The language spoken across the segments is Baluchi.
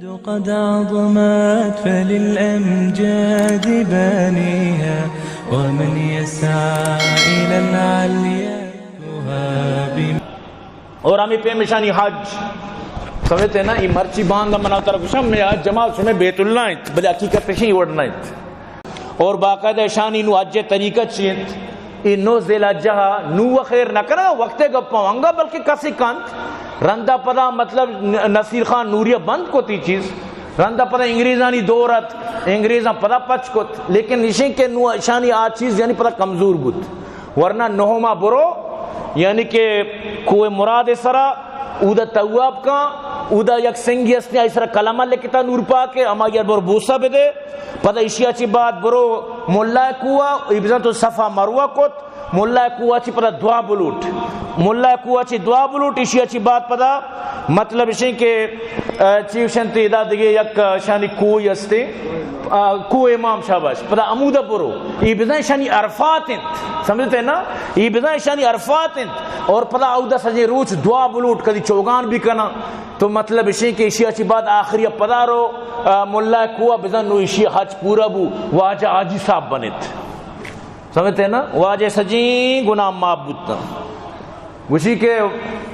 قد عظمت فللأمجاد بانيها، ومن يسعى إلى العليا يهاب. اور ہمیں پیمشانی حج، سمجھتے ہیں نا، یہ مرچی باندھ منا تر گشم میں حج جماعت شمے بیت اللہ انت، بلے حقیقت شی وڑ نہ انت. اور باقاعدہ اشانی نو حج طریقہ چی انت؟ اے نو ذی الحجہ ء نو و خیر نہ کنگا، وقت گپاں انگا، بلکہ کسی کنت رندا پدا، مطلب، ن-، نصیر خان نوری ء بند کت ای چیز. رندا پدا انگریزانی دور ات، انگریزاں پدا پچ کت، لیکن اشیں کہ نو اشانی آ چیز یعنی پدا کمزور بوت. ورنہ نہما برو، یعنی کہ کوہ مراد سرا، اودا تواب کن، اودا یک سنگی ہستی، آئی سرا کلمہ لکھتا نور پاک ء، ہما یار بر بوسہ بدے. پدا ایشی ء چی بعد برو ملا کوہ، ای بزن تو صفا مروہ کت، ملا کوہ چی پدا دعا بلوٹ، ملا کوہ چی دعا بلوٹ، ایشی ء چی بعد پدا مطلب اشیں کہ، ا، چی اشنت ادا دگہ یک، ا، شانی کوہ ہستے، ا، کوہ امام شاباش، پدا امودا برو، ای بزن شانی عرفات انت، سمجھتے ہیں نا؟ ای بزن شانی عرفات انت، اور پدا اودا سجے روچ دعا بلوٹ، کدی چوگان بھی کنا. تو مطلب اشیں کہ ایشی ء چی بعد آخری ء پدا رو، ا، ملا کوہ بزن نو ایشی ء حج پورا بو، واجہ حاجی صاحب بنت. سمجھتے ہیں نا؟ واجہ سجیں گناہ معاف بوتاں. گوشی کہ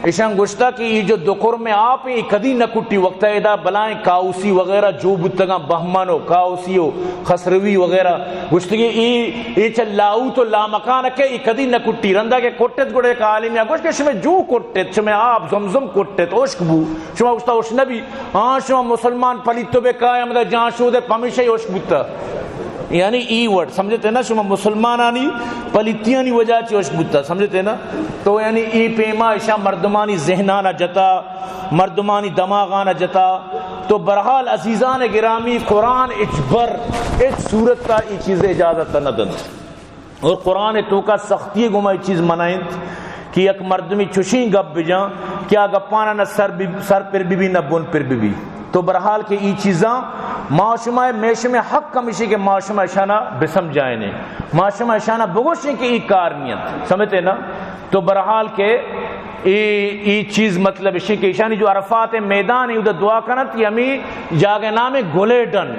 ایشان گوشتا کہ یہ جو دکر میں آپ ہیں، یہ کدی نہ کٹی. وقت ادا بلائیں کاؤسی وغیرہ جو بوتگاں، بہمن و کاؤسی و خسروی وغیرہ، گوشتگی ای، ای چہ لاہوت و لامکان کہ ای کدی نہ کٹی. رندا کہ کٹت گڑے ایک عالم یا گوشت کہ شمے جو کٹت، شمے آپ زمزم کٹت، اشک بو. شما گوشتا اشک نبی. ہاں، شما مسلمان پلیت تو بے کائے ہمدا جان شودے پمیشہ اشک بوتا. یعنی ای وڑ، سمجھتے نا، شما مسلمانانی پلیتیانی وجہ چہ اشک بوتا، سمجھتے نا؟ تو یعنی ای پیما اشا مردمانی ذہنانا جتا، مردمانی دماغانا جتا. تو برحال عزیزان گرامی، قرآن اچ بر، اچ صورت تا ای چیز اجازت نہ دنت. اور قرآن توکا سختی گما ای چیز منع انت کہ یک مردمی چوشیں گپ بجاں کہ آ گپانا نہ سر بی، سر پر بی بی نہ بن پر بی بی. تو برحال کہ ای چیزاں ما شما، میں شما حق ہمیشی کہ ما شما اشانا بسمجھائیں، ما شما اشانا بگوشیں کہ ای کار نیت، سمجھتے نا؟ تو برحال کہ ای، ای چیز مطلب اشی کہ ایشانی جو عرفات میدان ہے، ادھر دعا کنت، یہ ہمیں جاگہ نام ہے گلے ڈن.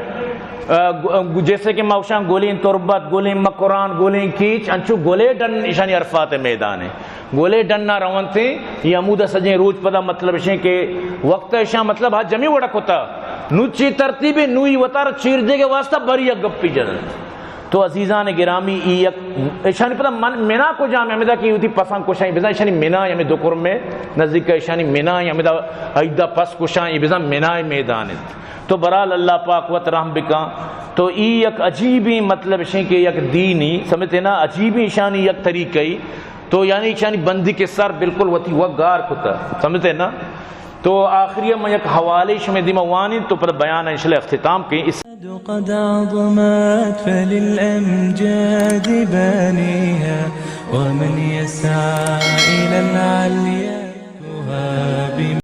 ا، گ-، جیسے کہ ما گوشاں گلیں تربت، گلیں مکران، گلیں کیچ، انچو گلے ڈن ایشانی عرفات میدان ہے. گلے ڈنا رونتے، یہ ہمودا سجیں روچ پدا مطلب اشیں کہ وقت اشاں مطلب ہا جمی وڑا کتا. نو چی ترتیب نوی وتار چیر دے کے واسطہ بری یک گپی جنن. تو عزیزان گرامی، ای یک اشانی پدا من منا کجام ہمدا کہ وتی پسند کشاں، بزاں اشانی منا ہمیں دکر میں نزدیک اشانی منا ہمدا ایدا پس کشاں، ای بزاں منا میدان انت. تو برحال اللہ پاک وت رحم بکاں. تو ای یک عجیبیں مطلب اشیں کہ یک دینی سمجھتے نا، عجیبیں اشانی یک طریقہ ای. تو یعنی اشانی بندی کے سر بالکل وتی وگار کتا، سمجھتے نا. تو آخری میں یک حوالے شمے دیما وانیں تو پر بیان انشاءاللہ اختتام کہیں. اس قد عظمت فللأمجاد بانيها، ومن يسعى إلى العليا